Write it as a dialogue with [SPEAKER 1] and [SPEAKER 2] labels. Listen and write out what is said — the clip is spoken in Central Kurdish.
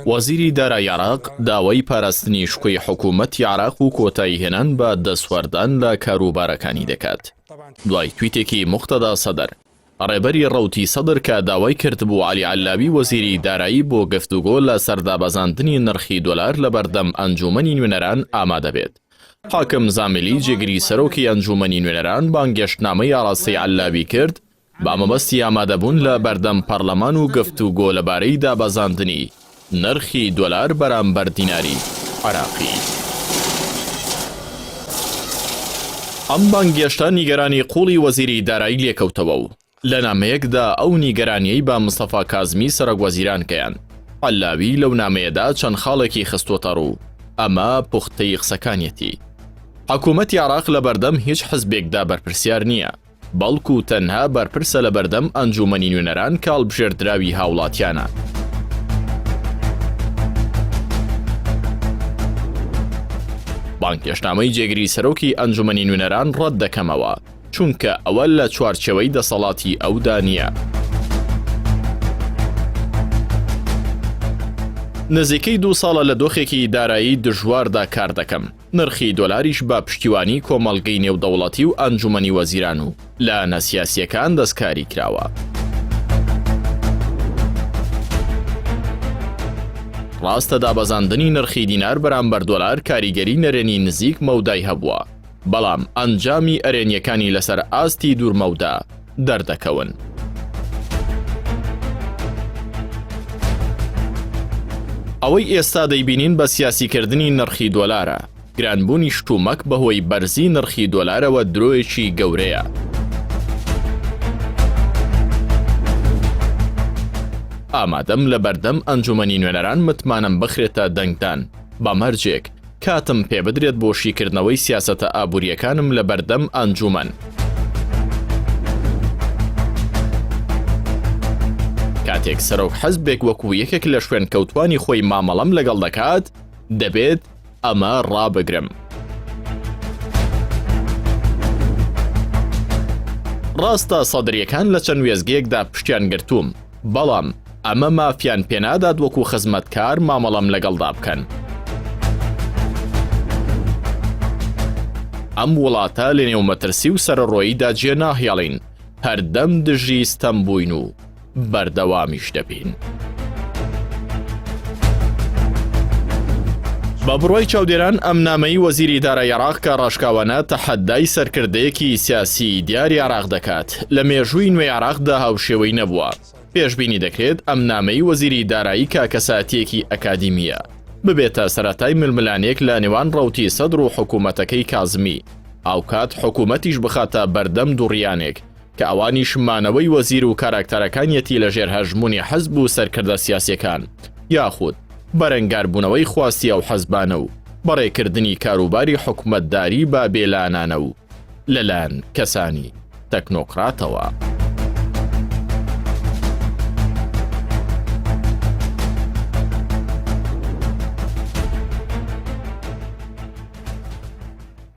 [SPEAKER 1] وەزیری دارایی عێراق داوای پاراستنی شکۆی حکوومەتی عێراق و کۆتاییهێنان بە دەستوەردان لە کاروبارەکانی دەکات. دوای تویتێکی موقتەدا سەدر، ڕێبەری ڕەوتی سەدر کە داوای کردبوو عەلی عەلاوی وەزیری دارایی بۆ گفتوگۆ لەسەر دابەزاندنی نرخی دۆلار لەبەردەم ئەنجوومەنی نوێنەران ئامادەبێت. حاکم زاملی جێگری سەرۆکی ئەنجوومەنی نوێنەران بانگێشتنامەی ئاراستەی عەلاوی کرد بە مەبەستی ئامادەبوون لە بەردەم پەرلەمان و گفتوگۆ لەبارەی دابەزاندنی نرخی دۆلار بەرامبەر دیناری عێراقی. ئەم بانگێشتە نیگەرانی قووڵی وەزیری دارایی لێکەوتەوە و لە نامەیەکدا ئەو نیگەرانییەی بە مستەفا کازمی سەرۆکوەزیران گەیاند. عەلاوی لەو نامەیەدا چەند خاڵێکی خستووەتەڕوو، ئەمە پوختەی قسەکانیەتی. حکوومەتی عێراق لەبەردەم هیچ حزبێکدا بەرپرسیار نییە. بەڵکو تەنها بەرپرسە لەبەردەم ئەنجومەنی نوێنەران کە هەڵبژێردراوی هاوڵاتیانە. بانگهێشتنامەی جێگری سەرۆکی ئەنجومەنی نوێنەران ڕەت دەکەمەوە، چونکە ئەوە لە چوارچێوەی دەسەڵاتی ئەودا نییە. نزیکەی دوو ساڵە لە دۆخێکی دارایی دژواردا کار دەکەم. نرخی دۆلاریش بە پشتیوانی کۆمەڵگەی نێودەوڵەتی و ئەنجومەنی وەزیران و لایەنە سیاسییەکان دەستکاری کراوە. ڕاستە دابەزاندنی نرخی دینار بەرامبەر دۆلار کاریگەری نەرێنی نزیک مەودای هەبووە، بەڵام ئەنجامی ئەرێنییەکانی لەسەر ئاستی دوورمەودا دەردەکەون. ئەوەی ئێستا دەیبینین بە سیاسیکردنی نرخی دۆلارە، گرانبوونی شتومەک بەهۆی بەرزی نرخی دۆلارەوە درۆیەکی گەورەیە. ئامادەم لەبەردەم ئەنجومەنی نوێنەران متمانەم بخرێتە دەنگدان، بە مەرجێک کاتم پێبدرێت بۆ شیکردنەوەی سیاسەتە ئابوورییەکانم لەبەردەم ئەنجوومەن. کاتێک سەرۆک حزبێک وەکو یەکێک لە شوێنکەوتوانی خۆی مامەڵەم لەگەڵ دەکات، دەبێت ئەمە ڕابگرم. ڕاستە سەدرییەکان لە چەند وێستگەیەکدا پشتیان گرتووم، بەڵام ئەمە مافیان پێنادات وەکو خزمەتکار مامەڵەم لەگەڵدا بکەن. ئەم وڵاتە لەنێو مەترسی و سەرەڕۆییدا جێناهێڵین، هەردەم دژی ستەم بووین و بەردەوامیش دەبین. بە بڕوای چاودێران ئەم نامەی وەزیری دارای عێراق کە ڕاشکاوانە تەحەدای سەرکردەیەکی سیاسی دیاری عێراق دەکات لە مێژووی نوێی عێراقدا هاوشێوەی نەبووە. پێشبینی دەکرێت ئەم نامەی وەزیری دارایی کە کەسایەتییەکی ئەکادیمییە ببێتە سەرەتای ململانێک لە نێوان ڕەوتی سەدر و حکوومەتەکەی کازمی، هاوکات حکوومەتیش بخاتە بەردەم دووڕیانێک کە ئەوانیش مانەوەی وەزیر و کاراکتەرەکانیەتی لەژێر هەژموونی حزب و سەرکردە سیاسیەکان یاخود بەرەنگاربوونەوەی خواستی ئەو حزبانە و بەڕێکردنی کاروباری حکومەتداری بە بێلانانە و لەلایەن کەسانی تەکنۆکراتەوە.